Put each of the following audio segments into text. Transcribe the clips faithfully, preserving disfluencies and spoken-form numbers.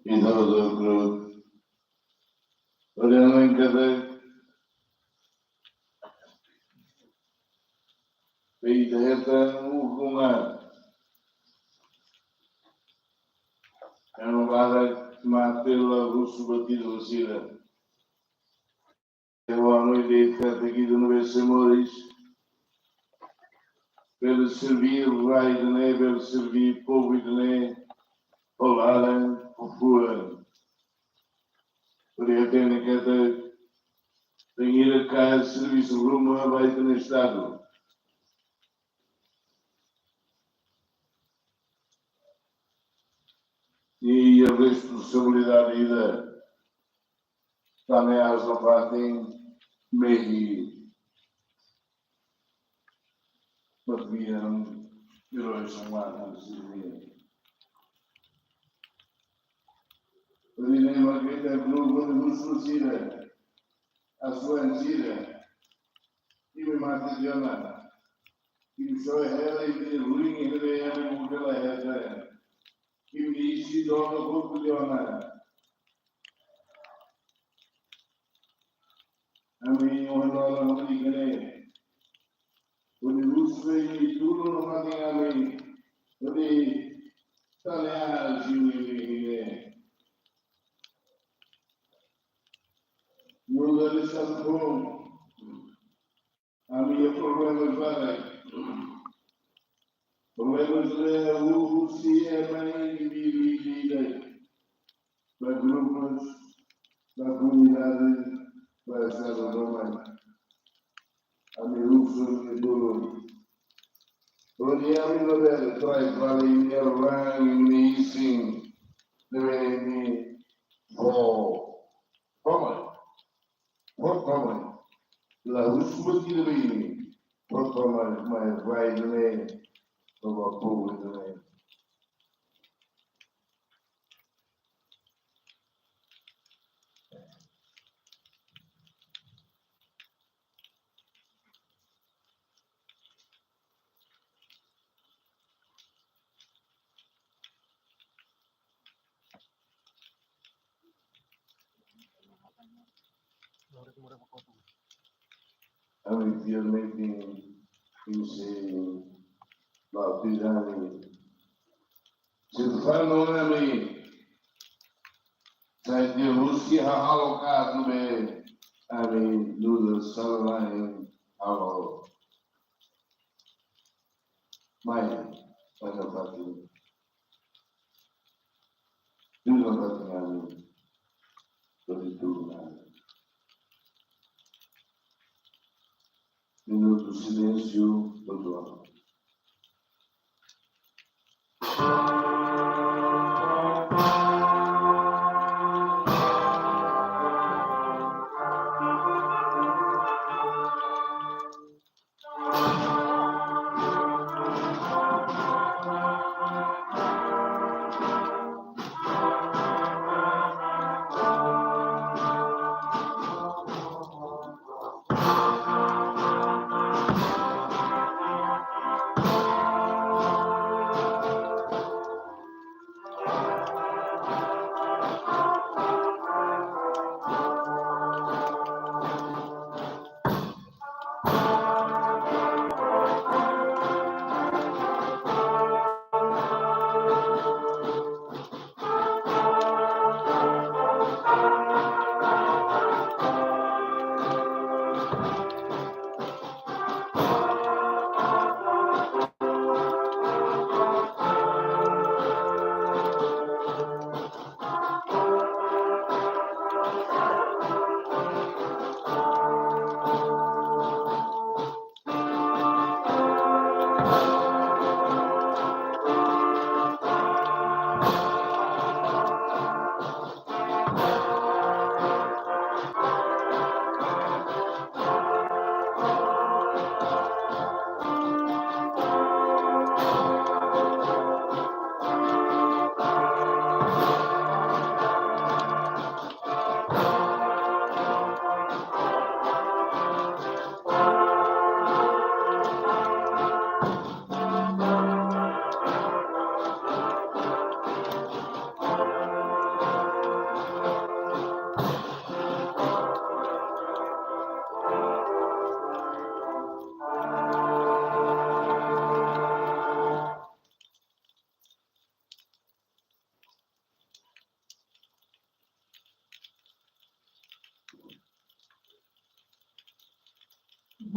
Ita hotu, hotu. Olha, não encadei. Ita hetan ukun-an. Ema barak mate la husu ba tinan sira. Ema no ide kata kidu no bese moris. Bele serví rai ida-ne'e, bele serví povu ida-ne'e, ho laran, ho fuan. Hodi hatene katak tenke kaer servisu ruma ba ita-nia Estadu. I responsabilidade ida, tane aas nafatin, mehi ba bian, erói são lá na Brasília. Ida-ne'e mak ita grupu de husu sira, asuan sira, imi mate tiha ona, imi soe hela, imi ruin hela, imi muda la hela, imi isin dona grupu tiha ona. Ami ohan-ohan ami kene. Hodi husu imi tulun no mate ami. Hodi tane aas imi ne'e. Muda de sampung. Ami iha problema barak. Problema ne'e husi ema indivíduu ida-idak. Ba grupus, ba komunidade, ba Estadu ruma. Ami husu imi tulun. Hodi ami labele trai fali imi-nia ran, imi-nia isin, ne'ebé imi fó. Fó mai. Fó mai. La husu ba ida-idak. Fó mai, mai rai ne'e, ba povu ne'e. Ami fielmente imi sei baptizá ami. Silvano ami. Sai de Rússia, hahalok atu be ami nu'udar sala lain halo. Mai, pada pati. Imi la tati ami, hodi tulun ami. Minutu silénsiu, todo ano.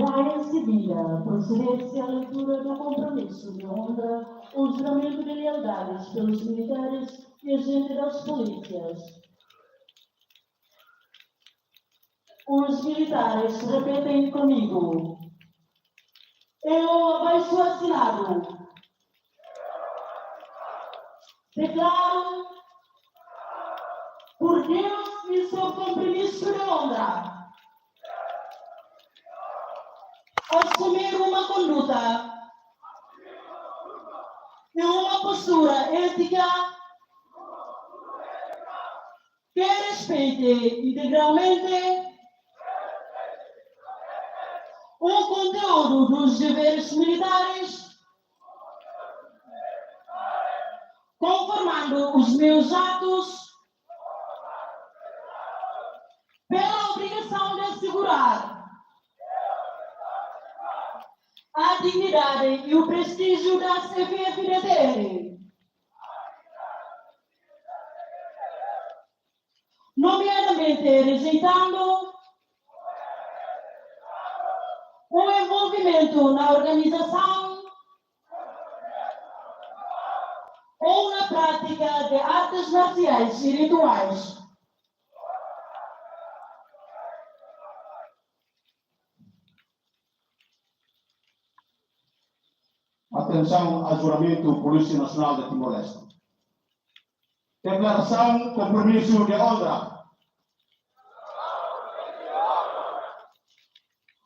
Vai seguir a proceder-se à leitura do compromisso de honra ou juramento de lealdade pelos militares e agentes das polícias. Os militares repetem comigo. Eu, abaixo assinado, declaro, por Deus e sob compromisso de honra, assumir uma conduta e uma postura ética que respeite integralmente o conteúdo dos deveres militares, conformando os meus atos pela obrigação de assegurar a dignidade e o prestígio das F F D T R, nomeadamente rejeitando o envolvimento na organização ou na prática de artes marciais e rituais. Atenção ao juramento Polícia Nacional de Timor-Leste. Declaração, compromisso de honra.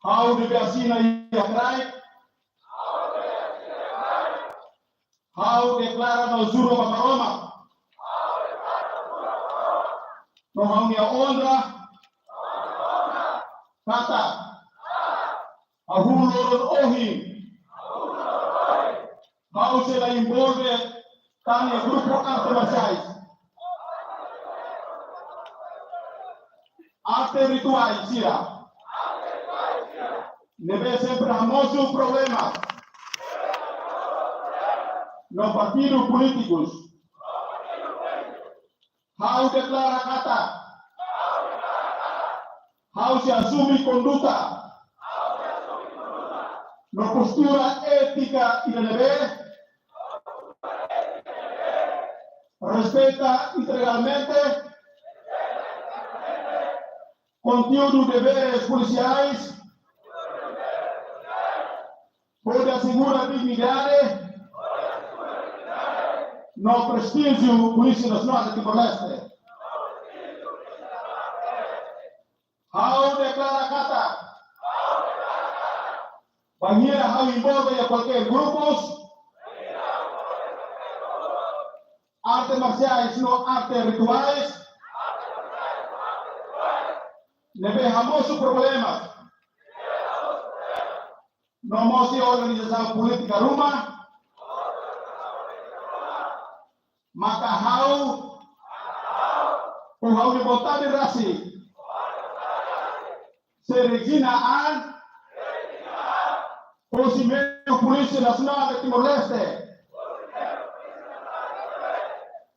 Ha'u ne'ebé asina iha kraik. Ha'u deklara no jura ba Maromak no ha'u-nia onra katak hahú loron ohin ha'u sei la envolve tan iha grupu arte marsiais, arte rituais sira ne'ebé sempre hamosu problema no partidu polítikus. Ha'u deklara katak ha'u sei asume konduta no postura étika ida ne'ebé respeita integralmente conteúdo de deveres policiais, hodi asegura dignidade no prestígio Polícia Nacional de Timor-Leste. Ha'u deklara katak bainhira ha'u envolve iha kualkér grupus arte marsiais no arte rituais ne'ebé hamosu problema no mós iha organizasaun polítika ruma, maka ha'u, ho ha'u-nia vontade rasik, sei rezigna an hosi membru Polísia Nasionál de Timor-Leste,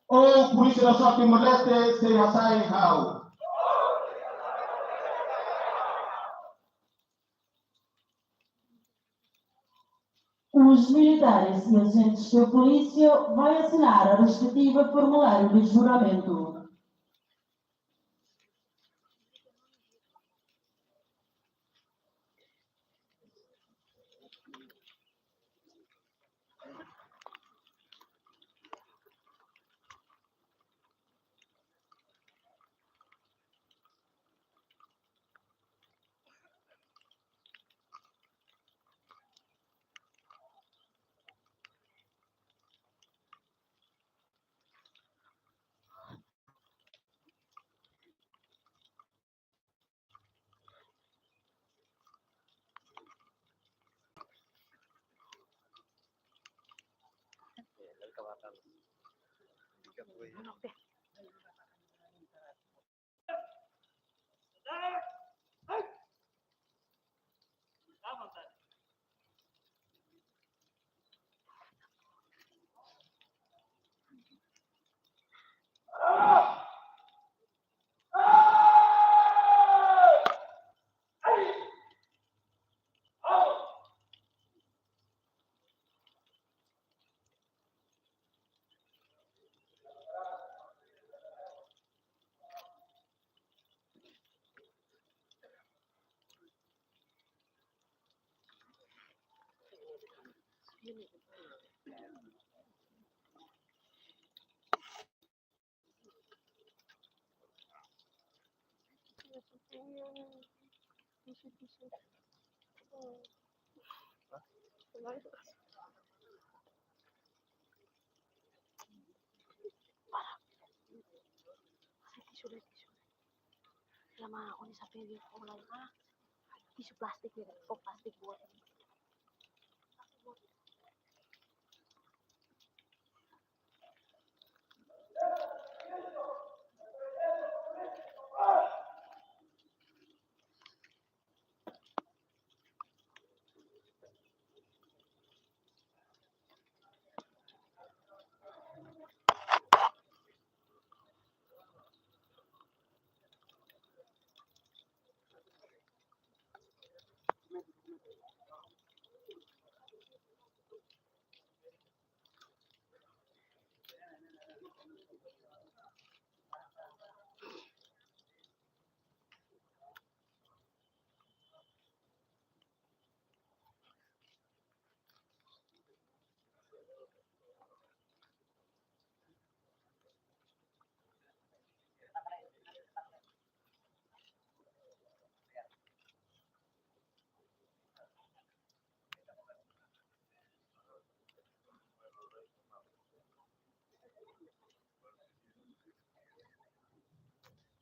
ou Polísia Nasionál Timor-Leste sei hasai ha'u. Os militares e agentes da polícia vão assinar a respectiva formulário de juramento. Tisu, tisu. Oh. Tisu, tisu. Ya, ma, oni sampai di sekolah, ma. Tisu plastik ya, kok plastik buat.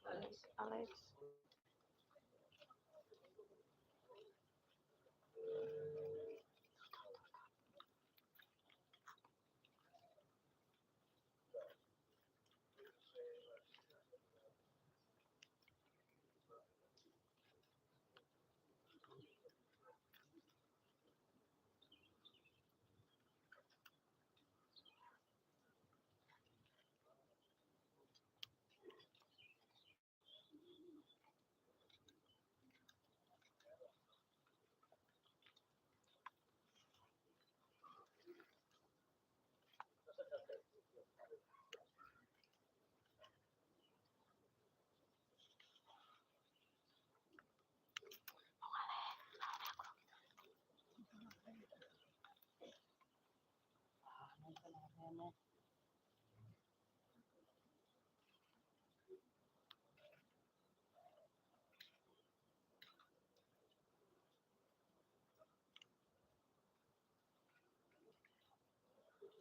Alex, Alex.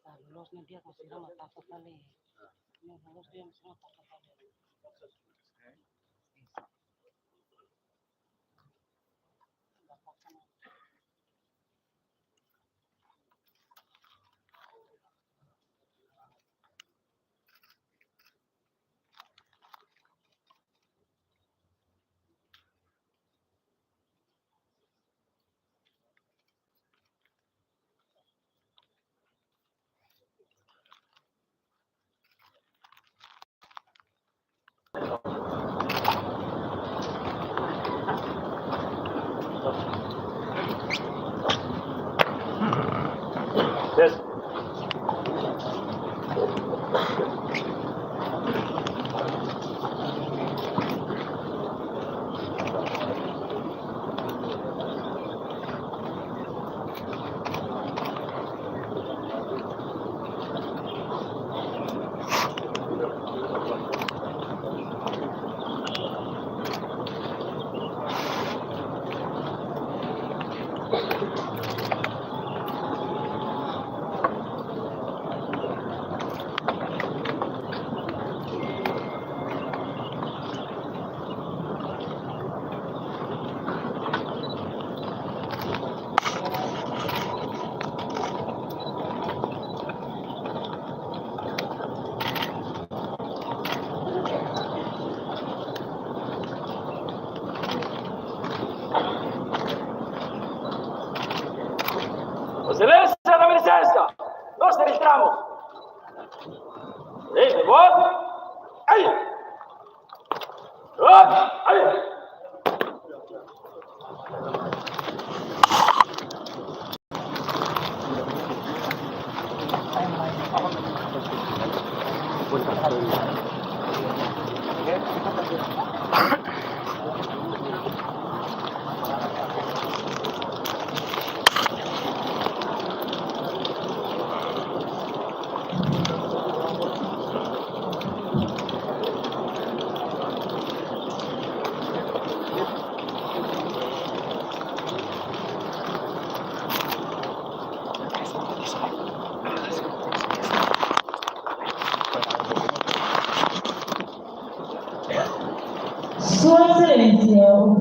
Ah, loloos ne'e di'ak, mas sira mak taka fali. Ne'e loloos di'ak, mas sira mak taka fali. Exelénsia, dá licença. Nós registramos. Ei, de volta. Aí. Hop, aí.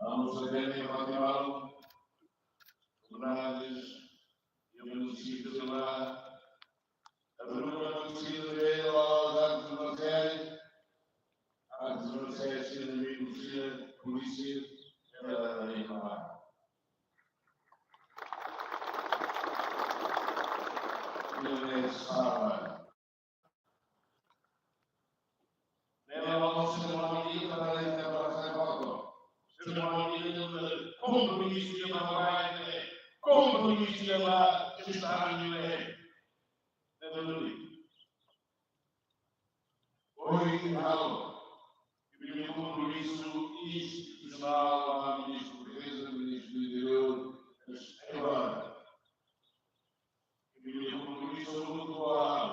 Vamos a tener Guatemala, Fernandes, e o município de lá, a Bruna Lucila Vieira, Alves Artes Marciais, Artes Marciais, sendo amigo de polícia, ela era da Irmã. Ele estava Ne'e mak ohin serimónia ida para ita para sai foto. Serimónia ida kompromisu ida ba rai ne'e, kompromisu ida ba estadu ne'e. Ne'e duni. Ohin halo. Ita-nia kompromisu institusionál, ba Ministru Defeza, Ministru Interiór, es agora. Ita-nia kompromisu mutuál,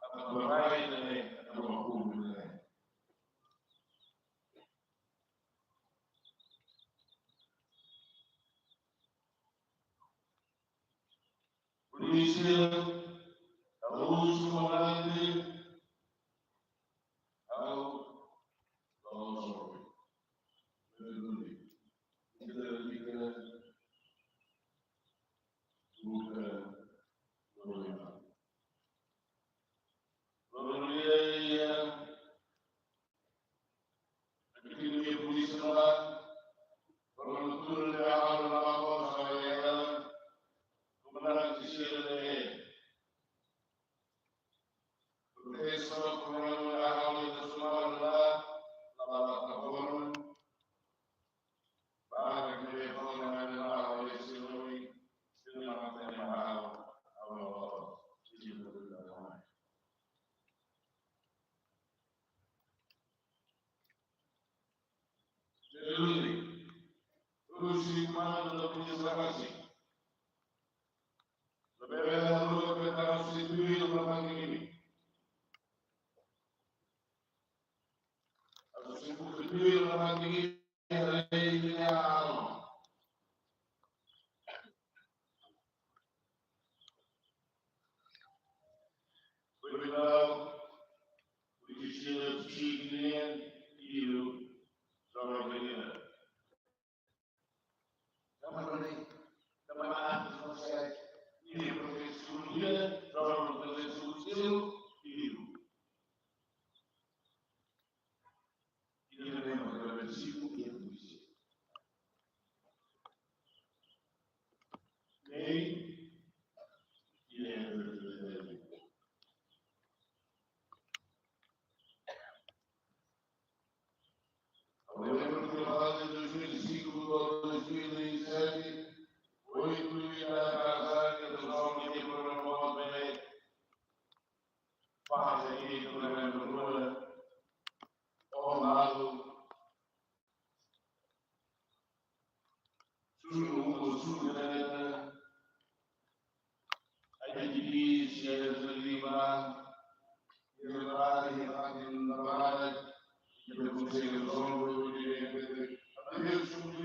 atu ba rai ne'e, atu ba povu ne'e. Polísia, alus komandante, halo, halo, sorry. Ita, ita, buka problema. Problema, ya. Aqui no meu polícia não há. Problema tudo de água, não há bolsa, não há nada. Como não há que se ele é. Protesaun problema de água, não há nada, não há nada. Para que me fale na minha água, esse nome, se não há nada. Nia protesaun, nia protesaun, nia protesaun. Nia protesaun, nia protesaun. Lei, nia protesaun. Ao longo de dois mil e cinco a dois mil e sete, oito ida kazaak do Zombi de Programa Bem, fase de Programa Rua, ao lado, Sulu, Sulu, Aididi, Sierra Lima, Irlanda, Irlanda, Irlanda, Irlanda, Konsellu Zombi, Irlanda, Irlanda, Irlanda,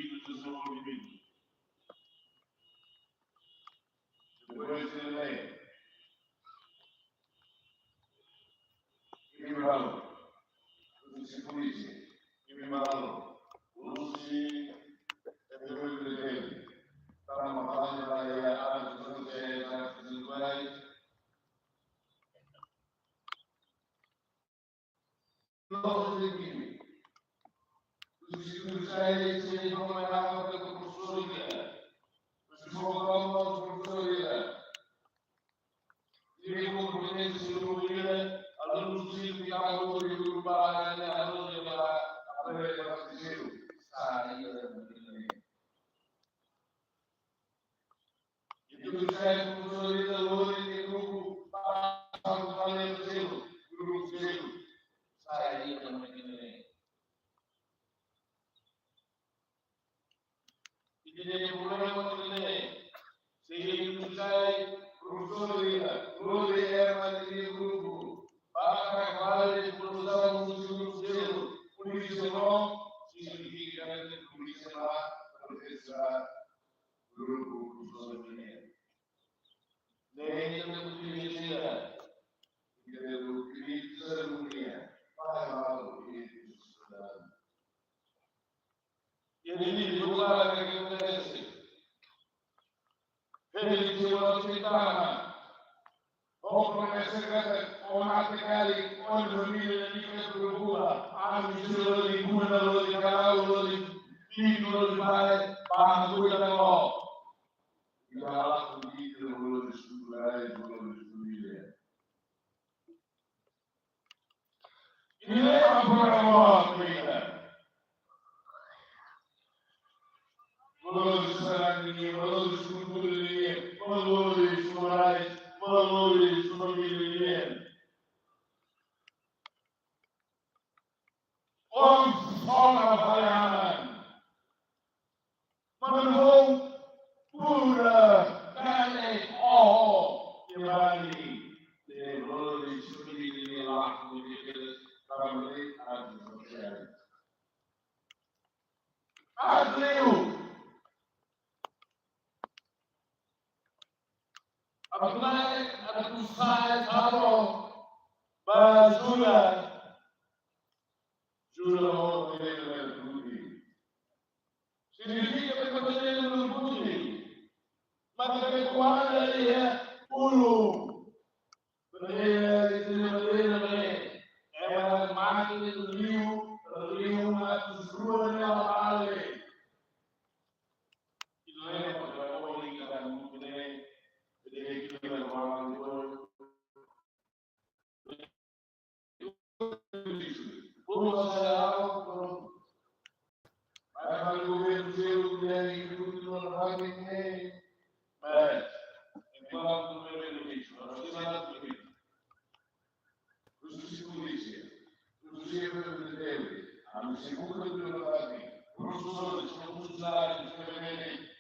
Irlanda, Irlanda, Depois de lei, kriminál, husi polísia, kriminál, husi F B I, tanba hal iha artes marsiais, artes marsiais. Nós equipe. Os institutos da E C não é nada para o professor Lira. Os que vão para o nosso professor Lira. E como componente de Lira, alunos do ciclo de Cabo Verde, do Pará, alunos de Pará, aprende para o Sai da Lira. Itu saya kuso di telur di grupu, pasal kali kecil, grupu kecil. Saya ini yang begini. Ini dia problema begini. Sehingga saya, profesor dia, telur di Herman di grupu. Para kembali perusahaan muncul kecil, polisi no, signifikan polisi no, polisi no. Grupu sosial media. Ne'e ita tenke utiliza. Ita tenke utiliza dunia para hal ini sosial. Jadi, ini juga ada yang kita isi. Jadi, cuma cerita. Ó promesa kata, ó mate kali, ó família ne'e fica preocupa. Ami sira lori kuna, lori karau, lori pintu, lori pai, para cuida ko. Ita la kumpre, lori estudar, lori família. Ida-ne'e mak programa Áfrika. Valores sagradu, valores kultura, valores morais, valores família. Ó, ó, ó, Mano, pura, kale, oho, kembali, levou de subir de lá, de que para abrir as fronteiras. Abriu. Abdullah Abdul Fattah Taro, ba Jula, Jula ho Bele Bele Budi. Signifika que Bele Bele Budi. Mas que quando ele é puro, Bele Bele Bele, é uma máquina do rio, rio Matus Rua de Vale. Polísia, polísia, polísia, polísia, polísia, polísia, polísia, polísia, polísia, polísia, polísia, polísia,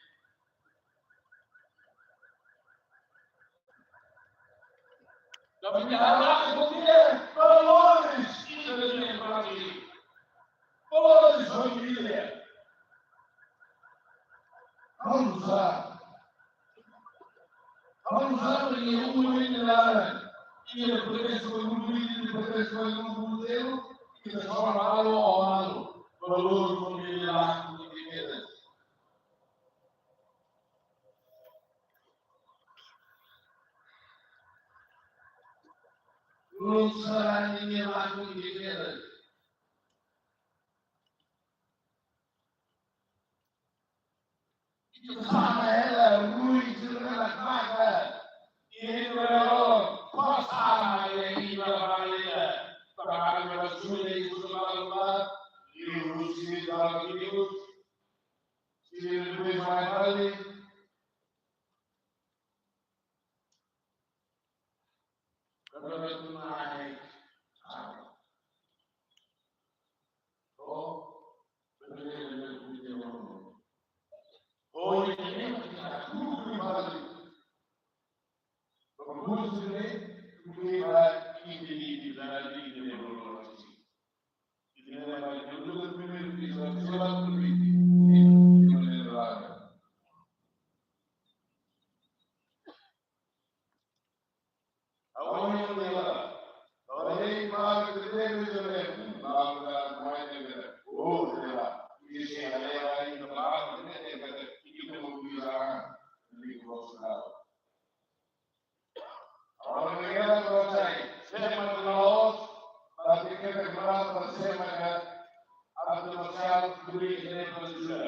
Tapi ke arah itu dia, valores ita-nia país. Valores família. Vamos lá. Vamos lá, porque o mundo ainda lá. E o progresso foi muito lindo, o progresso foi muito modelo, e transforma algo ao lado. Valor familiar, como que queira. Ulun sarani nia laku di kera. Itu sama ela rui jurna maka. Ini berlalu pas sama ya ini berlalu ya. Perhari berlalu ya itu berlalu ya. Ini urusi dalam itu. Sini lebih banyak kali. Karena itu naik. Oh, benar-benar punya orang. Oh, ini kita kudu kembali. Bagus ini, kudu kembali, ini, ini, ini, ini, ini, ini, ini, ini, ini, ini, ini, ini, ini, Awalnya dia, awalnya baru kita belajar, baru dah main dia. Oh, dia, ini saya ada yang lain, baru ini dia, ini dia mau bilang, ini gua sudah. Awalnya dia selesai, saya mau terus, tapi kita kenapa saya mau ada sosial beri ini juga.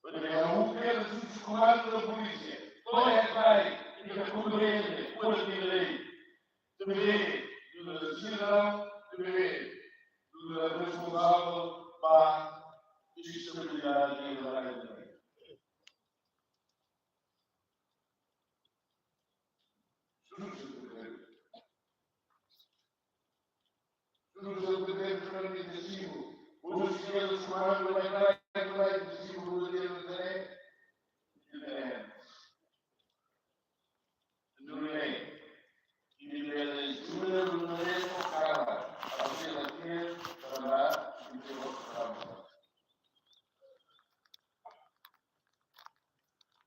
Porque a mujer es un comando de policía. Todo es ahí. Y que cubre ele, puede que le. Te ve, te ve, te ve, te ve responsável para a estabilidade da área. Tudo se puder. Tudo se puder, tudo é decisivo. Hoje, se eles tomarem o vai, vai, vai, decisivo, hoje, eles têm. Tudo bem. E ele jura, não é por cara. A você não quer, para lá, e tem outro cara.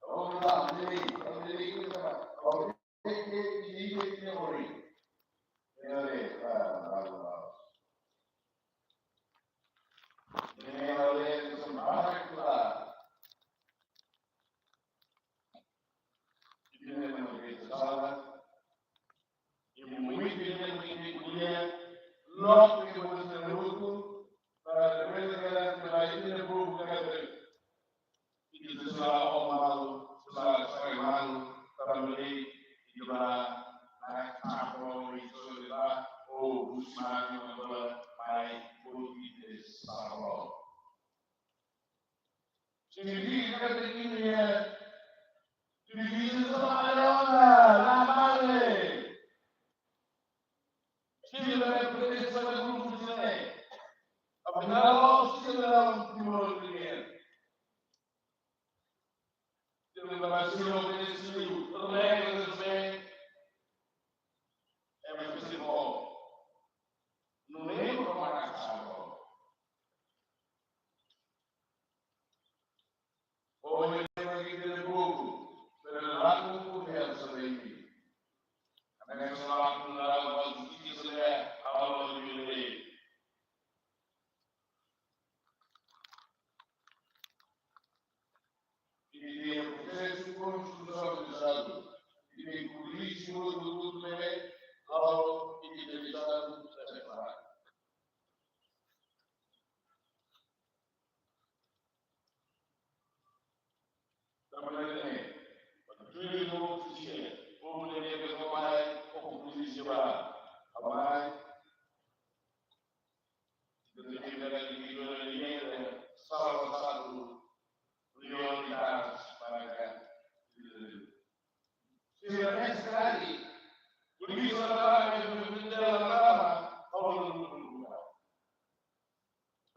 Vamos lá, vamos lá, vamos lá. Itu selalu malu, selalu sering malu, também itu lah, naik capo, itu lah, oh, Usman, mai, oh, itu selalu. Jadi, kata ini ya, jadi itu selalu ada, lama le. Sila referensa da grupu sila. Afinal, sila dalam timur dunia. Sila berhasil menjadi sila terbaik dan terbaik. Em festival. Nuneiro para kasar. Ohin lagi ke grupu, pero laku ku biasa lagi. Karena selaku lawan justisi saya, awal lagi. Ini dia prosesu konstitusionalizadu. Ini polisi untuk bebé, kalau ini dari satu separate. Tanba ne'e, para tuir no ofisia, povu ne'ebé ke mai, povu polisia ba, amai, ita tenke bele individu ne'e, salah satu prioritas para ka. Sira ne'e sekali, polisi la para, polisi la para, kalau belum buka.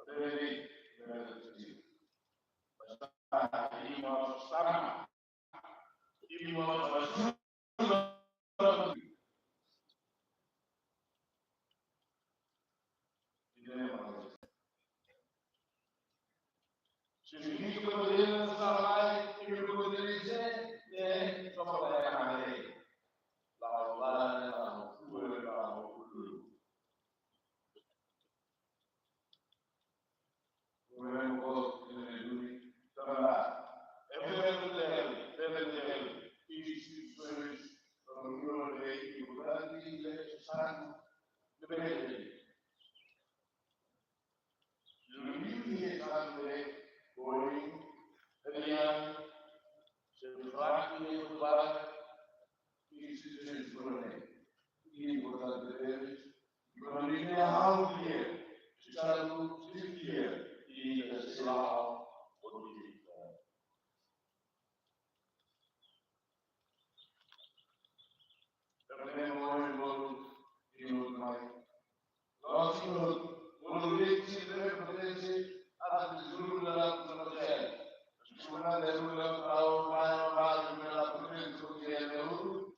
Jadi, jadi, ini mau sama, ini mau sama. Ini mau. Sira ke poder salai, ke poder dizer, eh, só para errar. Lá, lá, lá, lá. Governo gosto de duni, trabalhar. É o governo dele, dele, dele. Instituições, reuniões, Juventude, tanba ne'e, foin, Elian, se fraku ne'e, para instituisaun ne'e, importante deles, para mim é algo que é, Estadu sira, e da sila, polítika. Problema hoje, bolu, e outro mais. Lógico, bolu, leite, leite, leite, a tesoura da proteger. Semana de lula, ao, vai, vai, vai, vai, proteger, proteger, lulu.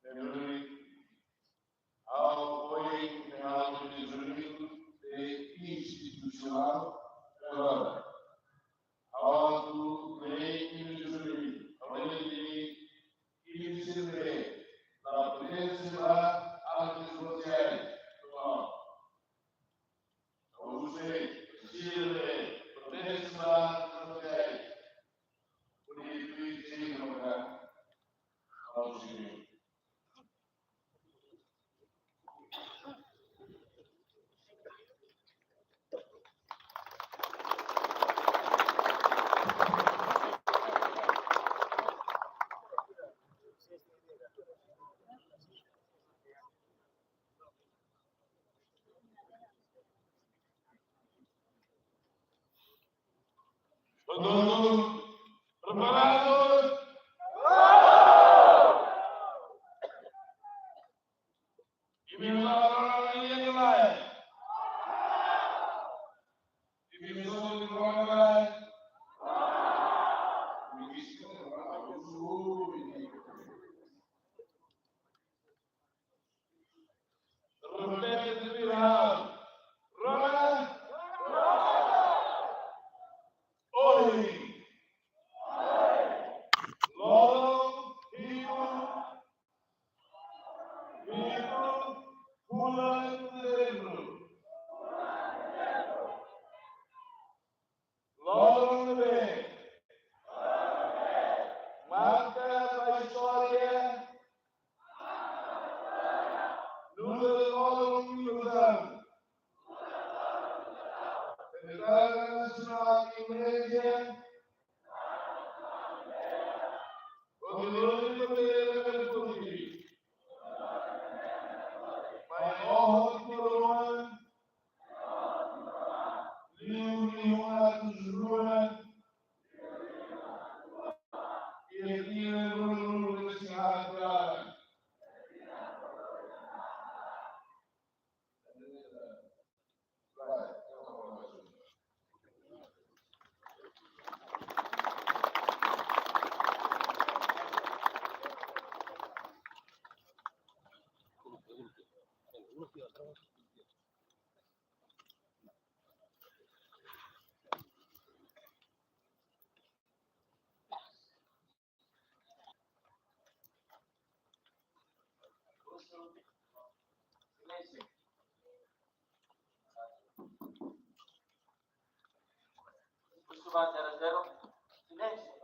Lulu, lulu, lulu. Ao apoiu de Estadu Unidu de institusionál, agora, ao apoiu de Estadu Unidu, ao apoiu de institusionál, la presença da arte social, Preparados? Repete tuir ha'u. Rona. Ohin. Loron hitu, hitu fulan Dezembru. Loron ne'ebé marka ba istória nu'udar loron ilustrasaun. Entrada Nasionál Indonézia, Oke, loron ne'ebé, mai oho tiha ona, liu liu atus rua, iha tinan ruanulu resin haat. Silêncio. Silêncio.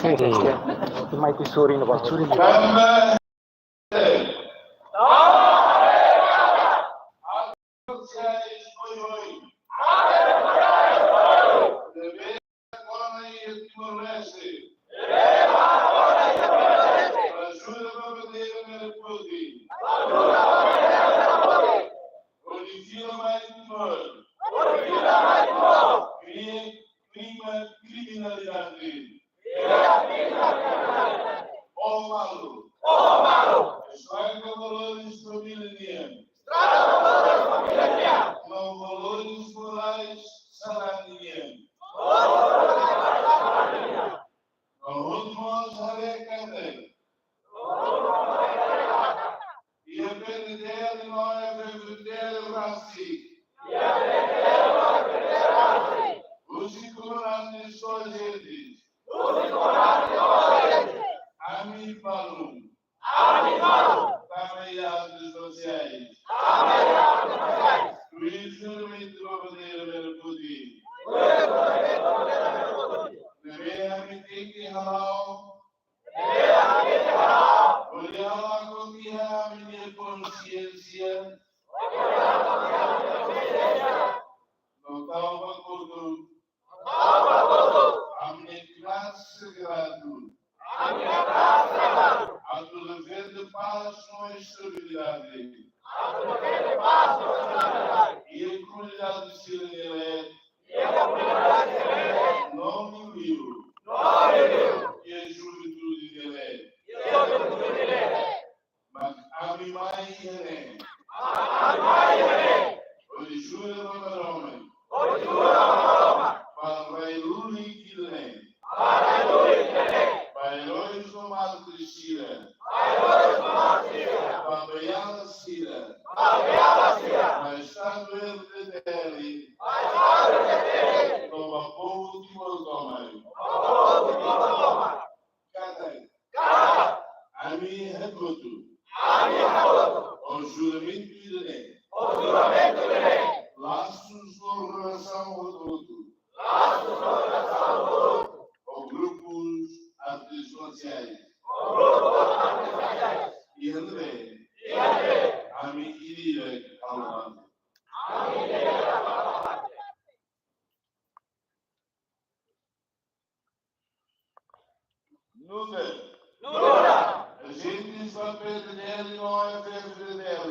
Mai te suri no ba suri no. Ajuda ba bandeira Merah Putih. Hodi fila mai Timor. Kria klima kriminalidade. Oho malu. Estraga valores família nian. No valores morais sarani nian. No hodi mós haree katak iha PNTL no F-FDTL rasik. Husi komandante ho ajente. Ami balun. Tama iha artes marsiais. Tuir juramentu ba bandeira Merah Putih. Ne'ebé ami tenke hala'o. Hodi halakon tiha ami-nia konsiénsia. No tau ba kotuk ami-nia knaar sagradu. Atu defende pás no estabilidade. Iha komunidade sira-nia leet. No liuliu iha juventude nia leet. Mas ami mai iha ne'e. Hodi jura ba Maromak. Ba rai lulik ida-ne'e. Ba eróis no mártires sira. Ba beiala sira. Ba Estadu RDTL. No ba povu Timor tomak. Katak. Ami hakotu. Ho juramentu ida-ne'e. Lasus no relasaun hotu-hotu. Ho grupus artes marsiais. Iha ne'ebé. Ami ida-idak halo parte. Nu'udar. Nu'udar. Ajente ba PNTL no F-FDTL.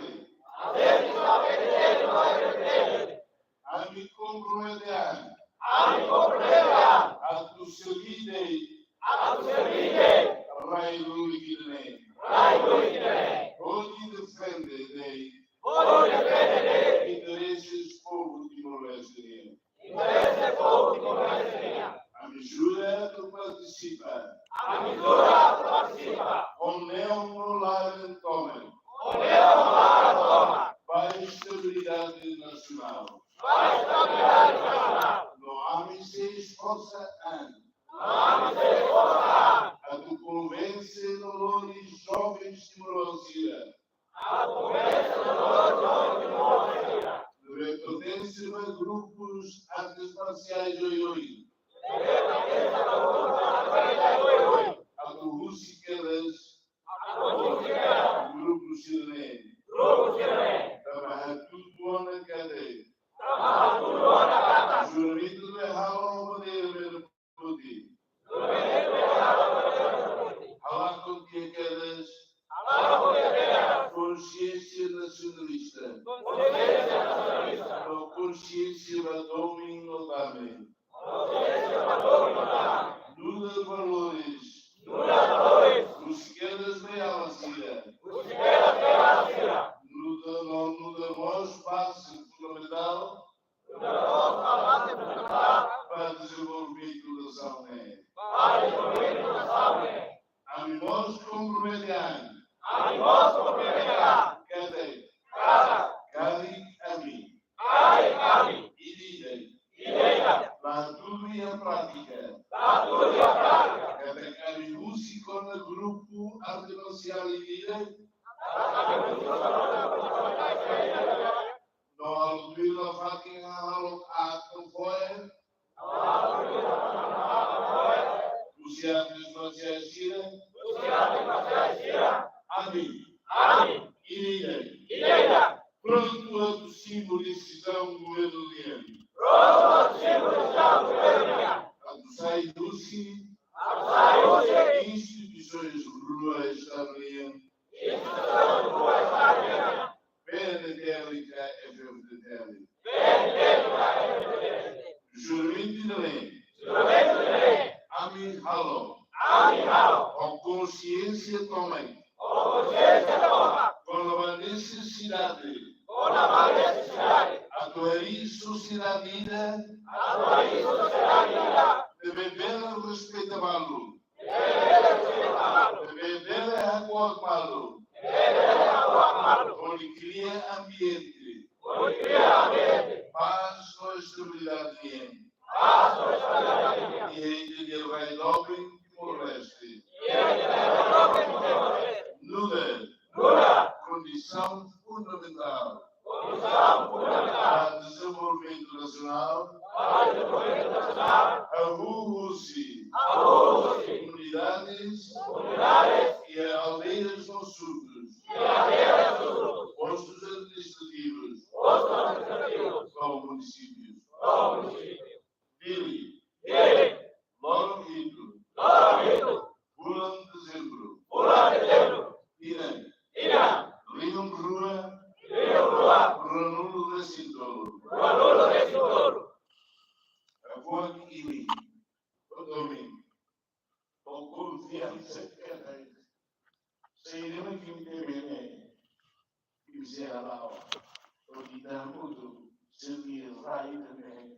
Ajente ba PNTL no F-FDTL. Ami kompromete an. Ami kompromete an. Atu serbí de'it. Atu serbí de'it. Rai lulik ida-ne'e. Rai lulik ida-ne'e. Hodi defende de'it. Hodi defende de'it. Intereses povu Timor-Leste nian. Ami jura atu partisipa. Ami jura atu partisipa. Ho neon no laran tomak. Ho neon no laran tomak. Ba estabilidade nasionál. Ba estabilidade nasionál. No ami sei esforsa an. No ami sei esforsa an. Atu konvense no lori jovens timorosos sira. Atu konvense no lori jovens timorosos sira. Ne'ebé pertense ba grupus artes marsiais oioin. Ne'ebé pertense ba grupus artes marsiais oioin. Atu husik kedas. Atu husik kedas. Grupu sira-ne'e. Grupu sira-ne'e. Tanba hatudu ona katak. Tanba hatudu ona katak. Juramentu ne'ebé halo ba bandeira Merah Putih. Halakon tiha kedas. Konsiénsia nasionalista. No konsiénsia ba domin no tame. Nu'udar valores. Husik kedas beiala sira. Nu'udar no nu'udar mós baze fundamentál. Ba dezenvolvimentu nasaun ne'e. Ami mós kompromete an. Katak. Katak ami. Ida-idak. La hatudu iha prátika. Katak ami husik ona grupu arte marsiál ida-idak. No halo tuir nafatin hahalok aat no fo'er. Husi artes Estadu nian. Instituisaun rua Estadu nian. P N T L ka F F D T L. P N T L ka F F D T L. Juramentu ida-ne'e. Juramentu ida-ne'e. Ami halo. Ami halo. Ho konxiénsia tomak. Ho konxiénsia tomak. Kona-ba nesesidade. Kona-ba nesesidade. Atu harii sosiedade ida. Atu harii sosiedade ida. Ne'ebé bele respeita balu. Ne'ebé bele respeita balu. Ne'ebé bele hakuak balu. Ne'ebé bele hakuak balu. Hodi kria ambiente. Hodi kria ambiente. Pás no estabilidade nian. Pás no estabilidade nian. Iha ita-nia rai doben Timor-Leste. Iha ita-nia rai doben Timor-Leste. Nu'udar. Nu'udar. Kondisaun fundamentál. Kondisaun fundamentál. Ba dezenvolvimentu nasionál. Ba dezenvolvimentu nasionál. Hahú husi. Hahú husi. Komunidades. Komunidades. Iha aldeias no surtus. Iha aldeias no surtus. Postus administrativus. Postus administrativus. Ba munisípius. Ba munisípius. Dili. Dili. Loron hitu. Loron hitu. Fulan Dezembru. Fulan Dezembru. Tinan. Tinan. Rihun rua. Rihun rua. Ruanulu-resin-tolu. Ruanulu-resin-tolu. Hakuak imi. Ho domin. Ho konfiansa. Saida mak imi temi ne'e, imi sei hala'o. Hodi ita hamutuk serbí rai ida-ne'e.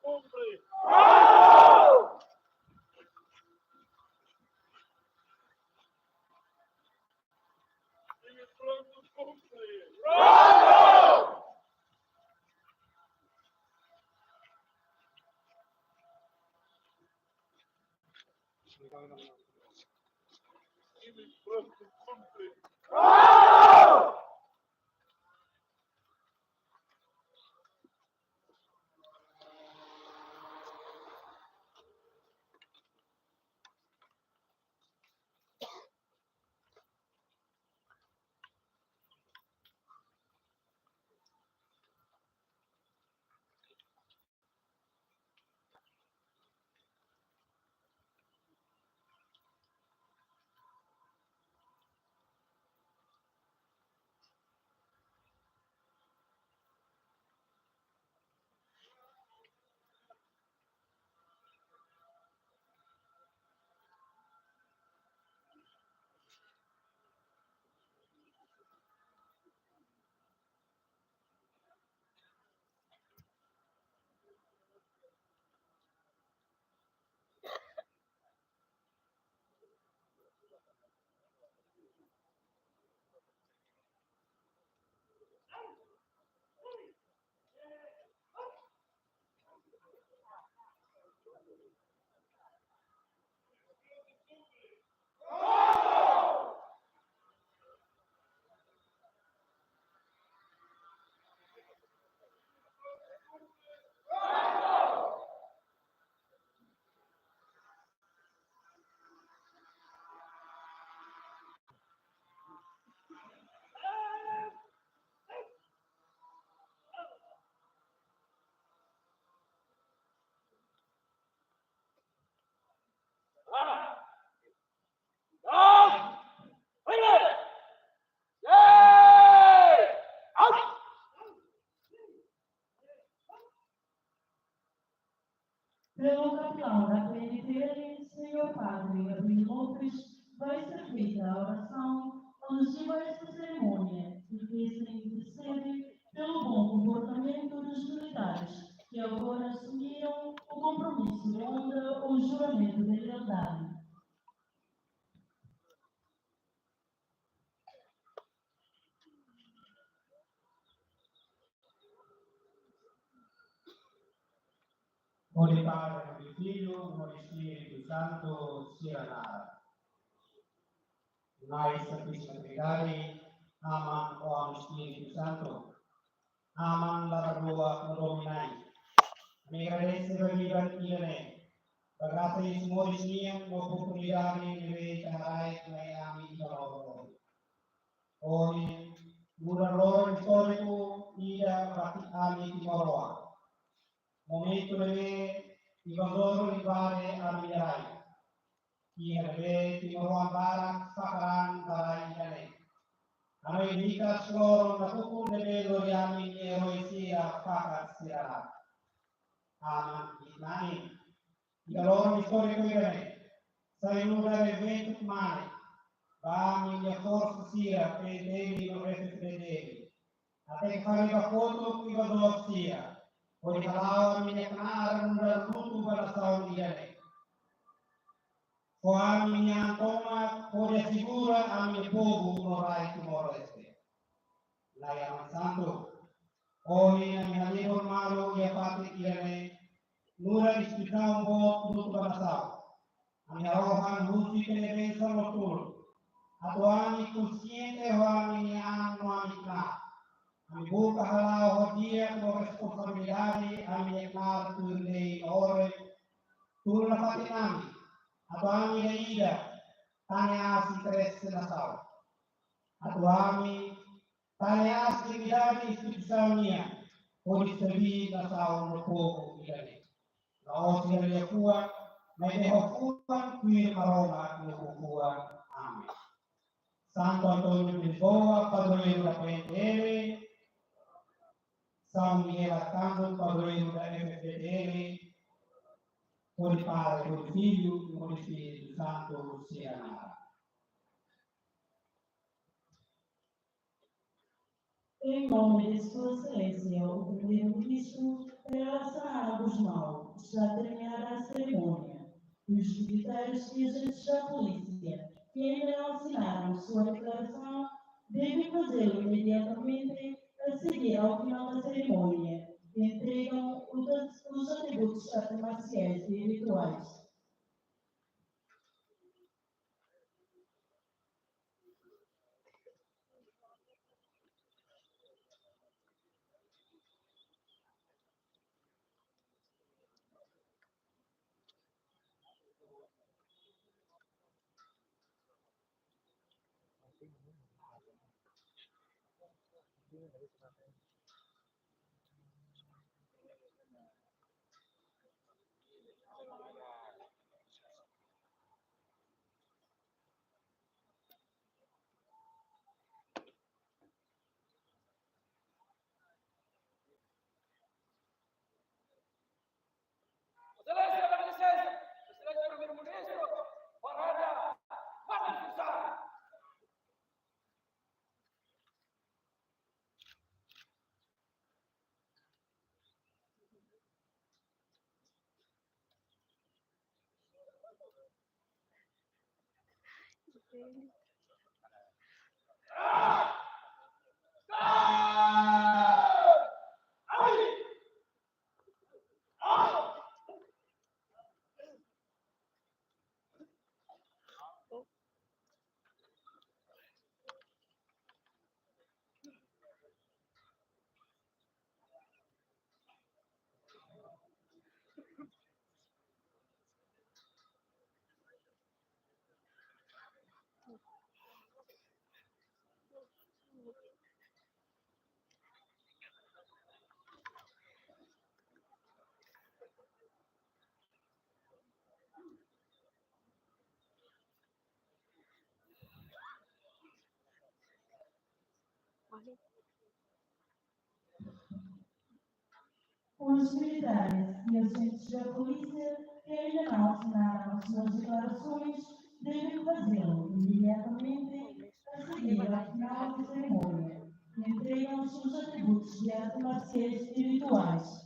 Cumpre! Time pronto, cumpre! Time pronto, cumpre! Pelo capelão da P N T L, senhor Padre Gabriel Lopes, vai ser feita a oração, onde vai essa cerimónia, e que se intercede pelo bom comportamento dos militares que agora assumiram o compromisso de honra ou juramento de lealdade. Hodi Padre, hodi Filho, hodi Espíritu Santu, sira naran. Na'i Santísima Trindade, Aman, Oan, Espíritu Santu. Aman la dua no dominai. Ami agradese ba lian ida-ne'e, ba grasa Iis moris nian no oportunidade ne'ebé ita haraik mai ami iha loron ohin. Ohin, muda loron istóriku ida ba ami timoroan. Momentu ne'ebé invazór invade ami rai. Iha ne'ebé timoroan barak fakar an ba rai ida-ne'e. Ami hanoin hikas loron nakukun ne'ebé lori ami-nia erói sira fakar sira. Aman, Na'i. Iha loron istóriku ida-ne'e, sai nu'udar eventu kmanek ba ami-nia forsa sira P N T L no F F D T L. Até ke fali ba kotuk invazór sira, hodi hala'o ami-nia knaar nu'udar lutu ba nasaun ida-ne'e. Fó ami-nia an tomak hodi asegura ami-nia povu no rai Timor-Leste. Na'i Aman Santu, ohin ami halibur malu iha fatin ida-ne'e, nu'udar instituisaun boot lutu ba nasaun. Ami harohan husi ita-nia bensaun no tulun, atu ami konsiente ho ami-nia an no ami-nia knaar. Ami buka hala'o ho di'ak no responsabilidade ami-nia knaar tuir lei no orden, tulun nafatin ami, atu ami ida-idak tane aas interese nasaun. Atu ami tane aas dignidade instituisaun nian, hodi serví nasaun no povu ida-ne'e. La'ós iha liafuan, maibé ho fuan tuir Maromak nia ukun-fuan. Amen. Santo António de Lisboa, padroeiro da P N T L, São Miguel Arcanjo, padroeiro da F F D T L, hodi Padre, hodi Filho, hodi Espírito Santo, sira naran. Em nome de Sua Excelência, o Primeiro-Ministro, Trela Xanana Gusmão. está terminada a cerimónia. Os militares e agentes da polícia que ainda não assinaram sua declaração devem fazê-lo imediatamente a seguir ao final da cerimónia, que entregam os, os atributos de artes marciais e rituais. Exelénsia, dá licença. Exelénsia Primeiru-Ministru, parada, manda expulsar. Os militares e agentes da polícia que ainda não assinaram suas declarações devem fazê-lo imediatamente a seguir ao final da cerimónia, que entregam os seus atributos de artes marciais e rituais.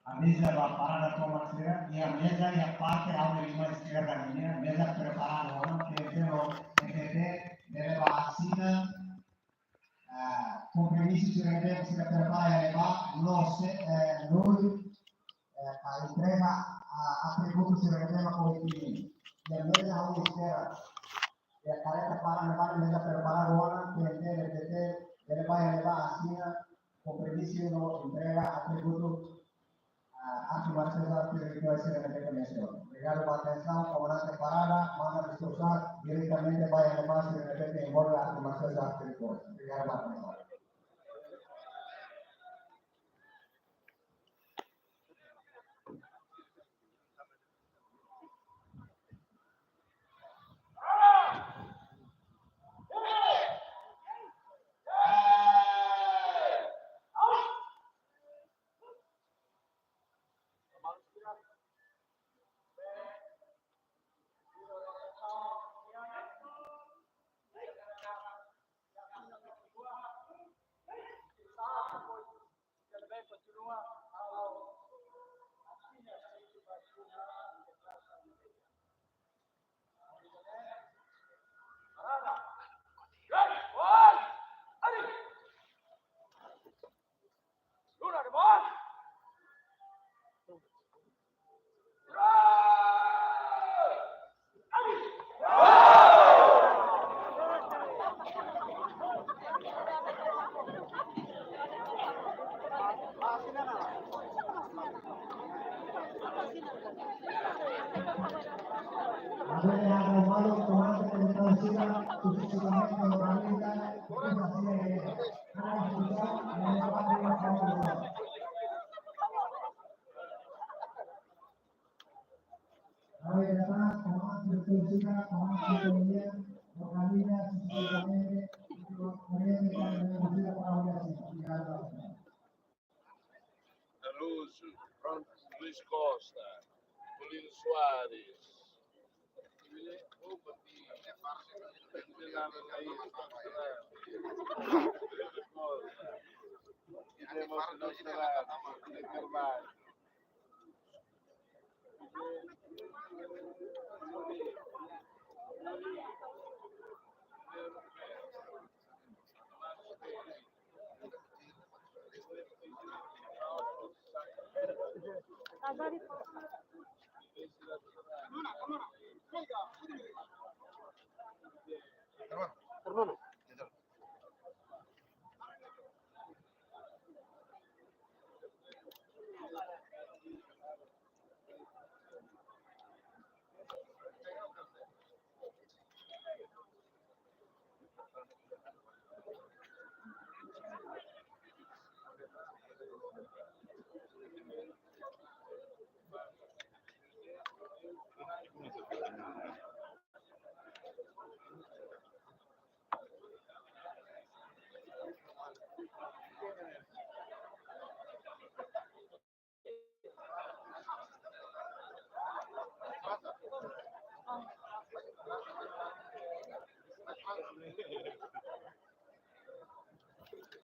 A meza ba parada tomak sira, iha meza iha parte ha'u-nia liman eskerda nian, meza preparadu ona, PNTL no MPT, bele bá asina, ah, kompromisu sira ne'ebé sira prepara iha ne'ebá, no se, eh, no, eh, ka entrega, ah, atributu sira ne'ebé mak ohin. Iha meza ha'u-nia eskerda. Iha kareta parada ne'ebá, meza preparadu ona, PNTL, MPT, bele bá iha ne'ebá asina kompromisu no entrega atributu, ah, arte marsiál, arte rituál sira ne'ebé mensiona. Obrigadu ba atensaun, komandante parada, manda diskursu diretamente ba iha ne'ebá sira ne'ebé envolve arte marsiál, arte rituál. Obrigadu ba atensaun. Araújo, pronto, Luís Costa, Paulino Soares.